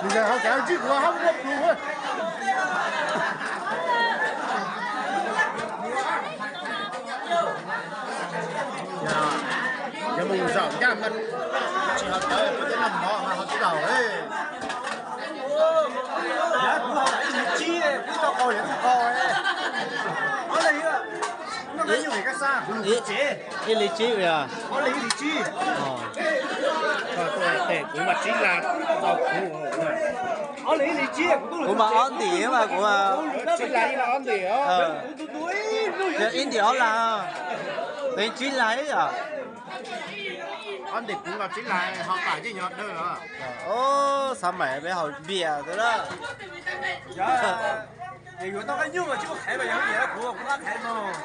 Nws ho kav tsij kuv hab muaj plhus. Yog mus zaum ncaj mas tsis ho tawv, kuv tej noj mov mas ho tsis laus. Yog kuv ho ib li tsib, kuv tau qau yog tau qau. Ib li tsib yog. Tes kuv mas tsib las, kuv mas ob ntim mas kuv mas tsib las ib los ob ntim. Yog ib ntim ob las, tes tsib las ib yom. Ob ntim kuv mas tsib las ho pam yeej yog dawb. Xav maim peb haus npias xwb na. Yog yuav tau qab nyuj mas tsis muaj qhaiv mas yog npias kuv kuv qab qhaiv mas.